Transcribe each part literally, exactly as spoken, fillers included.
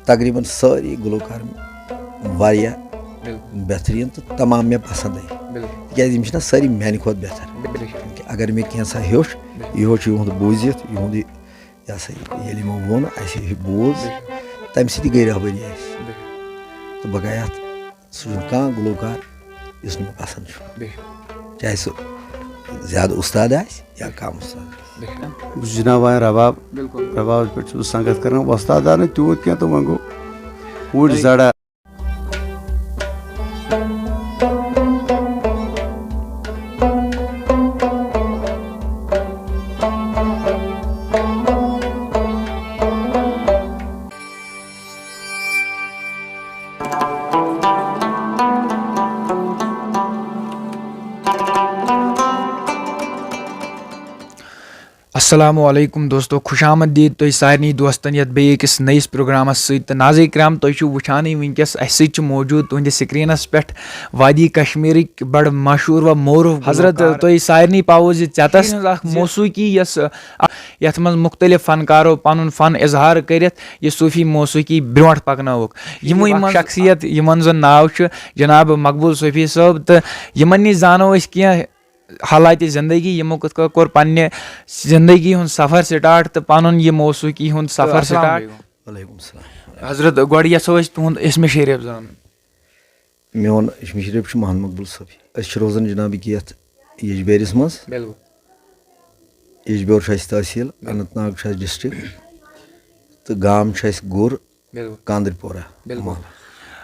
تقریٖباً سٲری گُلوکار واریاہ بہتریٖن تہٕ تمام مےٚ پسنٛدٕے، تِکیٛازِ یِم چھِنہ سٲری میٛانہِ کھۄتہٕ بہتر۔ اگر مےٚ کینٛژھا ہیوٚچھ، یِہوٚچھ یِہُنٛد بوٗزِتھ، یِہُنٛد یہِ، یہِ ہسا یہِ، ییٚلہِ یِمو ووٚن، اَسہِ یہِ بوٗز، تَمہِ سۭتۍ تہِ گٔے رہبری اَسہِ۔ تہٕ بہٕ گٔیَتھ، سُہ چھُنہٕ کانٛہہ گُلوکار یُس نہٕ مےٚ پسنٛد چھُ، چاہے سُہ زیادٕ اُستاد آسہِ یا کم اُستاد آسہِ۔ بہٕ چھُس جناب وایان رباب۔ ربابس پٮ۪ٹھ چھُس بہٕ سنگت کران، وۄستاد آو نہٕ تیوٗت کینٛہہ تہٕ وۄنۍ گوٚو اوٗرۍ زڑا۔ السلام علیکم دوستو، خوش آمد دید تُہۍ سارنٕے دوستن یتھ بیٚیہِ أکِس نٔیِس پروگرامس سۭتۍ۔ تہٕ ناظرین کرام، تُہۍ چھِو وٕچھانٕے وٕنکیٚس، اسہِ سۭتۍ چھِ موجود تُہنٛدِ سکرینس پٮ۪ٹھ وادی کشمیرٕکۍ بڑٕ مشہوٗر و معروٗف حضرت گلوکار۔ تُہۍ سارنٕے پاوو زِ ژےٚ تس اکھ موسیقی یۄس، یتھ منٛز مختلف فنکارو پنُن فن اظہار کٔرِتھ یہِ صوفی موسیقی برونٛٹھ پکنٲوٕکھ۔ یِموٕے منٛز شخصیت یِمن زن ناو چھُ جناب مقبول صوفی صٲب، تہٕ یِمن نِش زانو أسۍ کینٛہہ حالاتِ زندگی، یِمو کِتھ کٔنۍ کوٚر پننہِ زندگی ہُنٛد سفر سٹارٹ تہٕ پنُن یہِ موسیقی ہُنٛد سفر سٹارٹ۔ وعلیکم السلام۔ حضرت، گۄڈٕ یژھو أسۍ تُہُنٛد اسمِ شریف زانُن۔ میون اسمِ شریف چھُ محمد مقبول صٲبی۔ أسۍ چھِ روزان جناب کہِ یتھ یجبیٲرِس منٛز۔ یجبیور چھُ اسہِ تحصیل، اننت ناگ چھُ اسہِ ڈسٹرکٹ، تہٕ گام چھُ اسہِ گُر، کاندرپورہ۔ محلہٕ۔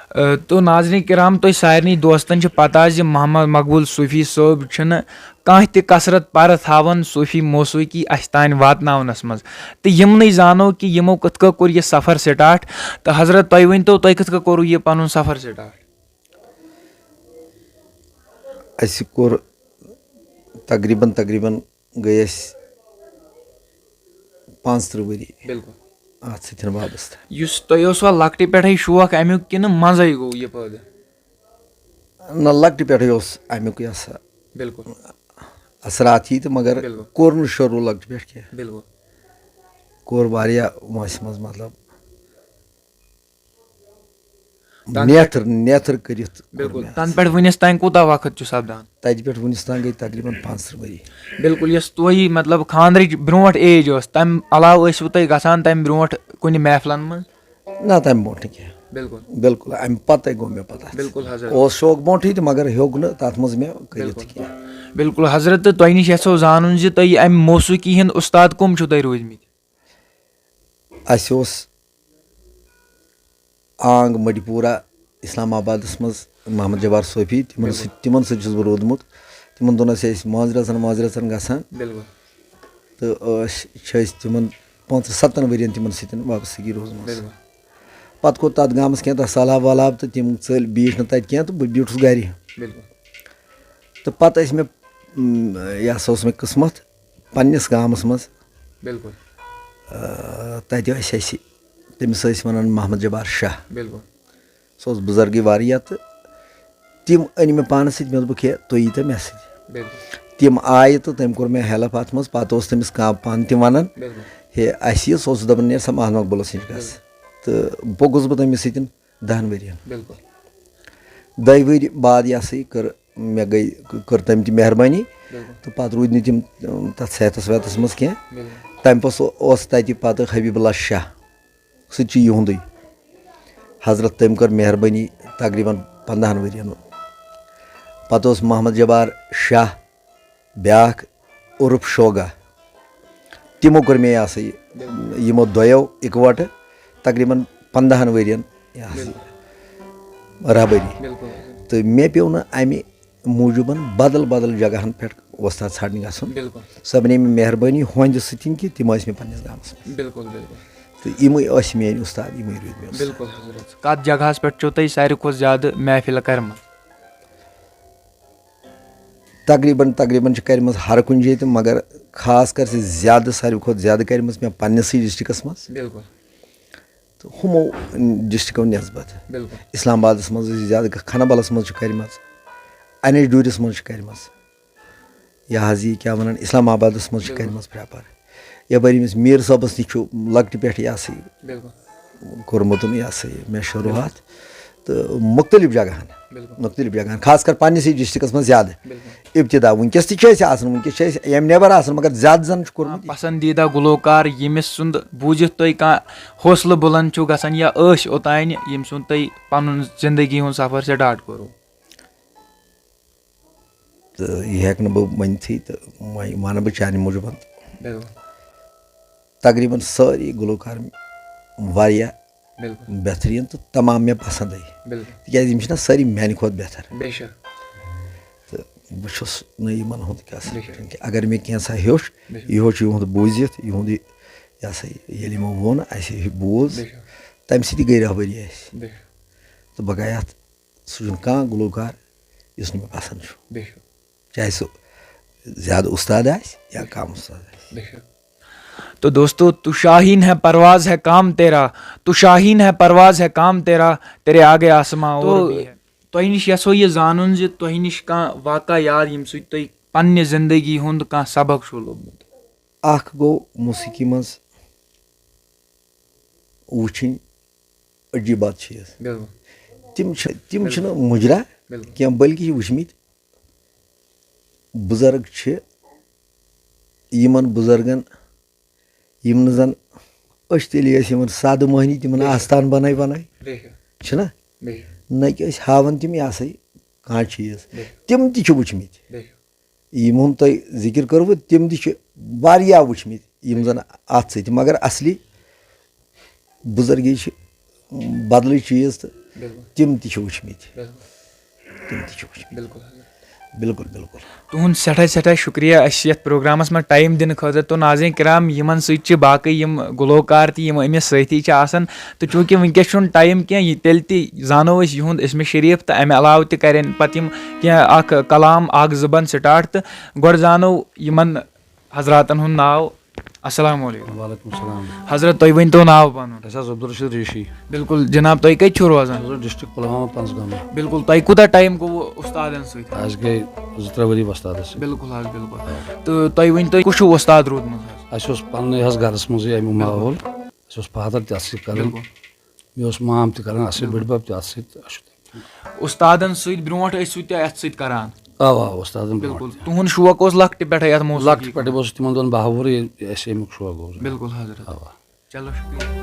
آ، تو ناظرین کرام، تۄہہِ سارنٕے دوستن چھِ پتہ زِ محمد مقبول صوفی صٲب چھِنہٕ کانٛہہ تہِ کثرت پرٕ تھاوان صوفی موسیقی اسہِ تانۍ واتناونس منٛز۔ تہٕ یِمنٕے زانو کہِ یِمو کِتھ کٔنۍ کوٚر یہِ سفر سٹارٹ۔ تہٕ حضرت، تۄہہِ ؤنۍ تو، تۄہہِ کِتھ کٔنۍ کوٚروٕ یہِ پنُن سفر سٹارٹ؟ اسہِ کوٚر تقریباً، تقریباً گٔے أسۍ پانٛژترٕٛہ ؤری۔ اتھ سۭتۍ وابستہٕ۔ یُس تۄہہِ اوسوا لۄکٹہِ پٮ۪ٹھے شوق امیُک کِنہٕ منٛزے گوٚو یہِ پٲدٕ؟ نہ، لۄکٹہِ پٮ۪ٹھے اوس امیُک یہِ ہسا اثرات یہِ تہٕ مگر کوٚر نہٕ شروٗع لۄکٹہِ پٮ۪ٹھ کینٛہہ۔ کوٚر واریاہ وٲنٛسہِ منٛز، مطلب، تَنہٕ پٮ۪ٹھ نیتھر، نیتھر کٔرِتھ کوٚر مےٚ تَنہٕ پٮ۪ٹھ وٕنِس تام کوٗتاہ وقت چھُ سپدان؟ تَتہِ پٮ۪ٹھ وٕنِس تام گٔے تقریباً پانٛژترٕٛہ ؤری۔ بالکل، یۄس تُہۍ، مطلب، خانٛدرٕچ برونٛٹھ ایج ٲس، تَمہِ علاوٕ ٲسوٕ تُہۍ گژھان تَمہِ برونٛٹھ کُنہِ محفلن منٛز؟ نہ، تَمہِ برونٛٹھ نہٕ کینٛہہ۔ بالکل۔ بالکل، اَمہِ پَتَے گوٚو مےٚ پَتہٕ اَتھ۔ بالکل حضرت۔ اوس شوق برونٛٹھٕے تہٕ مگر ہیوٚک نہٕ تَتھ منٛز مےٚ کٔرِتھ کینٛہہ۔ بالکل حضرت، تہٕ تۄہہِ نِش یَژھو زانُن زِ تۄہہِ اَمہِ موسیقی ہِنٛدۍ اُستاد کٕم چھِو تۄہہِ روٗدمٕتۍ؟ اَسہِ اوس آنٛگ مٔڈِ پوٗرہ، اسلام آبادس منٛز محمد جبار صوفی، تِمن سۭتۍ، تِمن سۭتۍ چھُس بہٕ روٗدمُت۔ تِمن دۄہن ٲسۍ أسۍ مٲنٛزِ رٲژن، مٲنٛزِ رٲژن گژھان۔ تہٕ أسۍ چھِ أسۍ تِمن پانٛژن ستن ؤرین تِمن سۭتۍ وابستگی روٗزمٕژ۔ پتہٕ کوٚر تتھ گامس کینٛہہ تتھ سہلاب وہلاب تہٕ تِم ژٔلۍ، بیٖٹھۍ نہٕ تتہِ کینٛہہ تہٕ بہٕ بیوٗٹھُس گرِ۔ تہٕ پتہٕ ٲسۍ مےٚ، م، یہِ ہسا اوس مےٚ قٕسمت پننِس گامس منٛز۔ آ، تتہِ ٲسۍ اَسہِ، تٔمِس ٲسۍ ونان محمد جبار شاہ۔ سُہ اوس بُزرگٕے واریاہ تہٕ تِم أنۍ مےٚ پانَس سۭتۍ۔ مےٚ دوٚپُکھ، "ہے، تُہۍ ییٖتو مےٚ سۭتۍ۔" تِم آیہِ تہٕ تٔمۍ کوٚر مےٚ ہیلپ اَتھ منٛز۔ پَتہٕ اوس تٔمِس کانٛہہ پانہٕ تہِ وَنان، "ہے، اَسہِ یہِ۔" سُہ اوس دَپان، "نیر سا محمد مقبوٗلَس نِش گژھ۔" تہٕ بوٚگُس بہٕ تٔمِس سۭتۍ دَہَن ؤرِین۔ دۄیہِ ؤرۍ بعد یہِ ہسا یہِ کٔر مےٚ گٔے، کٔر تٔمۍ تہِ مہربٲنی۔ تہٕ پَتہٕ روٗدۍ نہٕ تِم، اۭں، تَتھ صحتَس وحتَس منٛز کینٛہہ۔ تَمہِ پَتہٕ اوس تَتہِ پَتہٕ حبیب اللہ شاہ، سُہ تہِ چھُ یِہُنٛدُے۔ حضرت تٔمۍ کٔر مہربٲنی تقریباً پنٛداہَن ؤرِین۔ پَتہٕ اوس محمد جبار شاہ، بیٛاکھ عرف شوگا۔ تِمو کٔر مےٚ، یہِ ہسا یہِ، یِمو دۄیو اِکوٹہٕ تقریباً پنٛداہَن ؤرِین، یہِ ہسا یہِ، رہبری۔ تہٕ مےٚ پیوٚو نہٕ اَمہِ موٗجوٗبَن بدل بدل جگہن پٮ۪ٹھ وۄستاد ژھانٛڈنہِ گژھُن۔ سۄ بنے مےٚ مہربٲنی ہُہنٛدِ سۭتۍ کہِ تِم ٲسۍ مےٚ پنٛنِس گامَس منٛز۔ تہٕ یِمٕے ٲسۍ میٛٲنۍ اُستاد، یِمٕے روٗدۍ مےٚ اُستاد۔ کَتھ جگہَس پٮ۪ٹھ چھو تۄہہِ ساروی کھۄتہٕ زیادٕ محفِلہٕ کَرِمَژٕ؟ تقریباً، تقریباً چھِ کَرِمَژٕ ہر کُنہِ جایہِ تہِ، مگر خاص کر چھِ زیادٕ، ساروی کھۄتہٕ زیادٕ کَرِمَژٕ مےٚ پنٛنِسٕے ڈسٹرکَس منٛز۔ تہٕ ہُمو ڈسٹرکو نسبت۔ اسلام آبادَس منٛز ٲسۍ زیادٕ، خانہ بلَس منٛز چھِ کَرِمَژٕ، انِش ڈوٗرِس منٛز چھِ کَرِمَژٕ، یہِ حظ یہِ کیٛاہ وَنان، اسلام آبادَس منٛز چھِ کَرِمَژٕ پرٛاپَر۔ یَپٲرۍ أمِس میٖر صٲبَس نِش چھُ لۄکٹہِ پٮ۪ٹھ یہِ ہسا یہِ کوٚرمُت، یہِ ہسا یہِ، مےٚ شروٗعات تہٕ مُختٔلِف جگہن، بِلکُل۔ مُختٔلِف جگہن، خاص کر پننِسٕے ڈسٹرکٹس منٛز زیادٕ۔ بِلکُل۔ ابتدا، وٕنکیٚس تہِ چھِ أسۍ آسان، وٕنکیٚس چھِ أسۍ ییٚمہِ نٮ۪بر آسان، مگر زیادٕ زن چھُ کوٚرمُت۔ پسندیدہ گلوکار ییٚمِس سُنٛد بوٗزِتھ تُہۍ کانٛہہ حوصلہٕ بُلند چھُو گژھان یا ٲسۍ اوٚتانۍ ییٚمہِ سُنٛد تۄہہِ پنُن زندگی ہُنٛد سفر سٹارٹ کوٚروٕ؟ تہٕ یہِ ہٮ۪کہٕ نہٕ بہٕ ؤنتھٕے، تہٕ وۄنۍ وَنہٕ بہٕ چانہِ موٗجوٗبَن۔ بِلکُل۔ تقریٖباً سٲری گُلوکار واریاہ بِلکُل۔ بہتریٖن تہٕ تمام مےٚ پسنٛدٕے۔ بِلکُل۔ تِکیٛازِ یِم چھِنہ سٲری میٛانہِ کھۄتہٕ بہتر۔ بے شک۔ تہٕ بہٕ چھُس نہٕ یِمَن ہُنٛد کیٛاہ سا بے شک۔ کینٛہہ۔ اگر مےٚ کینٛژھا ہیوٚچھ، بے شک۔ یہِ ہیوٚچھ یِہُنٛد بوٗزِتھ، یِہُنٛد یہِ، یہِ ہسا یہِ، ییٚلہِ یِمو ووٚن، اَسہِ بوٗز، بے شک۔ تَمہِ سۭتۍ گٔے رہبٔری اَسہِ۔ بے شک۔ تہٕ بہٕ گٔیَتھ سُہ چھُنہٕ کانٛہہ گُلوکار یُس نہٕ مےٚ پسنٛد چھُ۔ بے شک۔ چاہے سُہ زیادٕ اُستاد آسہِ یا کم اُستاد آسہِ۔ بے شک۔ تو دوستو، تو شاہین ہے پرواز ہے کام تیرا، تو شاہین ہے پرواز ہے کام تیرا، تیرے آگے آسماں اور تو بھی ہے۔ تۄہہِ نِش یژھو یہِ زانُن زِ تۄہہِ نِش کانٛہہ واقعہ یاد ییٚمہِ سۭتۍ تۄہہِ پننہِ زندگی ہُنٛد کانٛہہ سبق چھُو لوٚبمُت؟ اکھ گوٚو موسیقی منٛز وٕچھِنۍ عجیٖبات چیٖز۔ بِلکُل۔ تِم چھِ، تِم بِلکُل۔ چھِنہٕ مُجرا بِلکُل۔ کینٛہہ، بلکہِ چھِ وٕچھمٕتۍ بُزرگ چھِ، یِمن بُزرگن، یِم نہٕ زن أسۍ تیٚلہِ ٲسۍ یِمن سادٕ مۄہنی تِمن بے شک۔ آستان بنٲے بنٲے، بے شک۔ چھِنہ؟ بے شک۔ نہ کہِ أسۍ ہاوان تِم یہِ ہسا یہِ کانٛہہ چیٖز، بے شک۔ تِم تہِ چھِ وٕچھمٕتۍ۔ بے شک۔ یِم ہُم تۄہہِ ذِکِر کٔروٕ، تِم تہِ چھِ واریاہ وٕچھمٕتۍ، یِم زَن اَتھ سۭتۍ، مگر اَصلی بُزرگی چھِ بدلٕے چیٖز، تہٕ بِلکُل۔ تِم تہِ چھِ وٕچھمٕتۍ۔ بِلکُل۔ تِم تہِ چھِ وٕچھمٕتۍ۔ بِلکُل حضرت۔ بِلکُل، بِلکُل۔ تُہُنٛد سٮ۪ٹھاہ، سٮ۪ٹھاہ شُکریہ اَسہِ یَتھ پروگرامَس منٛز ٹایم دِنہٕ خٲطرٕ۔ تو ناظرین کرام، یِمَن سۭتۍ چھِ باقٕے یِم گُلوکار تہِ یِم أمِس سۭتی چھِ آسان، تہٕ چوٗنٛکہِ وٕنکیٚس چھُنہٕ ٹایم کینٛہہ، یہِ تیٚلہِ تہِ زانو أسۍ یِہُنٛد اسمِ شریٖف، تہٕ اَمہِ علاوٕ تہِ کَرن پَتہٕ یِم کینٛہہ اَکھ کلام، اَکھ زٕ بند سٹارٹ، تہٕ گۄڈٕ زانو یِمَن حضراتَن ہُنٛد ناو۔ السلام علیکم۔ وعلیکم السلام۔ حضرت، تُہۍ ؤنۍ تو ناو پَنُن۔ أسۍ حظ عبدالرشید ریٖشی۔ بِلکُل جِناب، تُہۍ کَتہِ چھِو روزان؟ أسۍ حظ ڈسٹرکٹ پُلوامہ، پنٛژگامہ۔ بِلکُل، تۄہہِ کوٗتاہ ٹایم گوٚو اُستادَن سۭتۍ؟ اَسہِ گٔے زٕ ترٛےٚ ؤری وۄستادَس سۭتۍ۔ بِلکُل حظ، بِلکُل۔ تہٕ تُہۍ ؤنۍ تو، کُس چھُو اُستاد روٗدمُت حظ؟ اَسہِ اوس پَننُے حظ گَرَس منٛزٕے اَمیُک بِلکُل۔ ماحول۔ اَسہِ اوس فادر تہِ اَتھ سۭتۍ کَران۔ بِلکُل۔ مےٚ اوس مام تہِ کَران اَتھ سۭتۍ، بِلکُل۔ بٔڈبَب تہِ اَتھ سۭتۍ۔ اَسہِ چھُ استادن سۭتۍ برونٛٹھ ٲسِو تہِ اَتھ سۭتۍ کران؟ اَوا، اَوا، استادن برونٛٹھ بِلکُل۔ تہِ۔ تُہُنٛد شوق اوس لۄکٹہِ پٮ۪ٹھَے اَتھ موسیقی لۄکٹہِ پٮ۪ٹھَے اوس تِمن دۄہن باہوُرٕے، یہِ اَسہِ اَمیُک شوق اوس۔ بِلکُل حضرت۔ اَوا۔ چلو، شُکریہ۔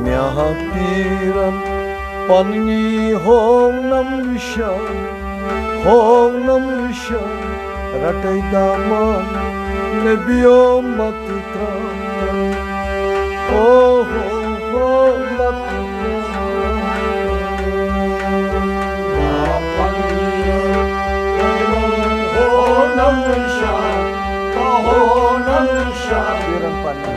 مےٚ ہا پیٖرن پننی ہوونم وٕچھان، ہوونم وٕچھان، رٹے دامان نبیو مت تران۔ او ہو ہو مت تران۔ مےٚ ہا پیٖرن پننی ہوونم وٕچھان، ہوونم وٕچھان۔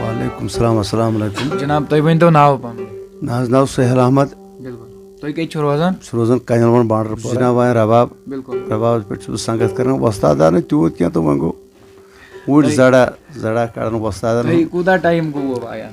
وعلیکم السلام، السلام علیکم۔ جناب، تُہۍ ؤنۍتو ناو پنُن۔ نہ حظ، ناو سہیل احمد۔ بِلکُل۔ تُہۍ کَتہِ چھِو روزان؟ بہٕ چھُس روزان کنیل ون بانڈر پورہ۔ جناب وایان رباب۔ بِلکُل۔ ربابس پٮ۪ٹھ چھُس بہٕ سنگت کران۔ وۄستاد آو نہٕ تیوٗت کینٛہہ تہٕ وۄنۍ گوٚو اوٗرۍ تۄہہِ زڑا، زڑا کڑان وۄستادن تۄہہِ ہُنٛد۔ کوٗتاہ ٹایم گوٚو وایان؟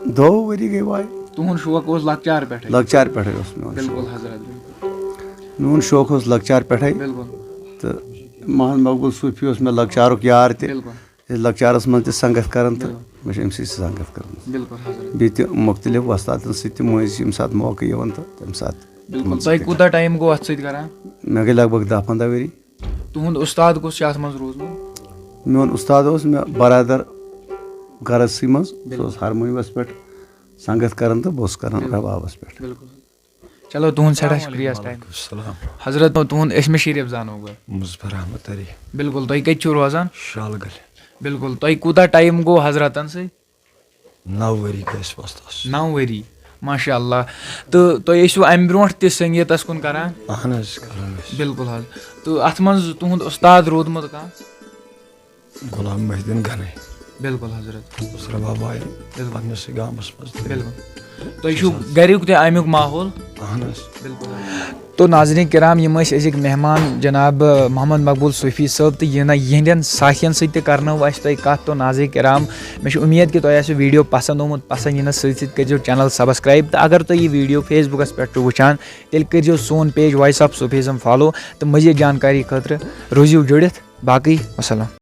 دَہ ؤری گٔے واے۔ تُہُنٛد شوق اوس لۄکچار پٮ۪ٹھَے؟ لۄکچار پٮ۪ٹھَے اوس میون شوق۔ بِلکُل حضرت، بِلکُل۔ میون شوق اوس لۄکچار پٮ۪ٹھَے۔ بِلکُل۔ تہٕ محمد مقبول صوٗفی اوس مےٚ لۄکچارُک یار تہِ۔ بِلکُل۔ ییٚلہِ لۄکچارَس منٛز تہِ سنگت کران تہٕ بِلکُل۔ مےٚ چھِ أمۍ سٕے سۭتۍ سنگت کٔرمٕژ۔ بِلکُل حضرت۔ بیٚیہِ تہِ مُختٔلِف وۄستادَن سۭتۍ تہِ مٔنٛزۍ ییٚمہِ ساتہٕ موقعہٕ یِوان تہٕ تَمہِ ساتہٕ بِلکُل۔ تِمَن تۄہہِ سۭتۍ کوٗتاہ ٹایم گوٚو اَتھ سۭتۍ کران؟ مےٚ گٔے لگ بگ دَہ پنٛداہ ؤری۔ تُہُنٛد اُستاد کُس چھُ اَتھ منٛز روٗدمُت؟ میون اُستاد اوس مےٚ برادر گرَسٕے منٛز۔ سُہ بِلکُل۔ اوس ہارمونیمَس پٮ۪ٹھ سنگت کران تہٕ بہٕ اوسُس کران بِلکُل۔ ربابَس پٮ۪ٹھ۔ بِلکُل۔ چلو، تُہُنٛد سٮ۪ٹھاہ شُکریہ اَسہِ ٹایم۔ وعلیکم السلام۔ حضرت، تُہُنٛد اسمِ شریٖف زانو بہٕ؟ مظفر احمد تری۔ بِلکُل، تُہۍ کَتہِ چھِو روزان؟ شالگل۔ بِلکُل، تۄہہِ کوٗتاہ ٹایم گوٚو حضرتن سۭتۍ؟ نو ؤری گٔے اَسہِ وۄستس۔ نو ؤری۔ ماشاء اللہ۔ تہٕ تُہۍ ٲسِو اَمہِ برونٛٹھ تہِ سنگیٖتس کُن کران؟ اہن حظ، کران ٲسۍ۔ بِلکُل حظ۔ تہٕ اَتھ منٛز تُہُنٛد اُستاد روٗدمُت کانٛہہ؟ غلام محی الدین گنے۔ بِلکُل حضرت۔ بصرہ بابا۔ بِلکُل۔ پننِسٕے گامس منٛز۔ بِلکُل۔ تۄہہِ چھُو گریُک تہِ اَمیُک ماحول؟ اہن حظ۔ بِلکُل۔ تو ناظرین کرام، یِم ٲسۍ أزِکۍ مہمان جناب محمد مقبول صوفی صٲب، تہٕ یِنہٕ یِہنٛدٮ۪ن ساتھین سۭتۍ تہِ کرنٲو اَسہِ تۄہہِ کتھ۔ تو ناظرین کرام، مےٚ چھِ اُمید کہِ تۄہہِ آسہِ ویٖڈیو پسنٛد آمُت۔ پسنٛد یِنس سۭتۍ سۭتۍ کٔرزیو چینل سبسکرایب، تہٕ اگر تُہۍ یہِ ویٖڈیو فیس بُکس پٮ۪ٹھ چھِو وٕچھان، تیٚلہِ کٔرزیو سون پیج وائس آف صوفیزم فالو، تہٕ مزید جانکاری خٲطرٕ روٗزِو جُڑِتھ۔ باقٕے وسلام۔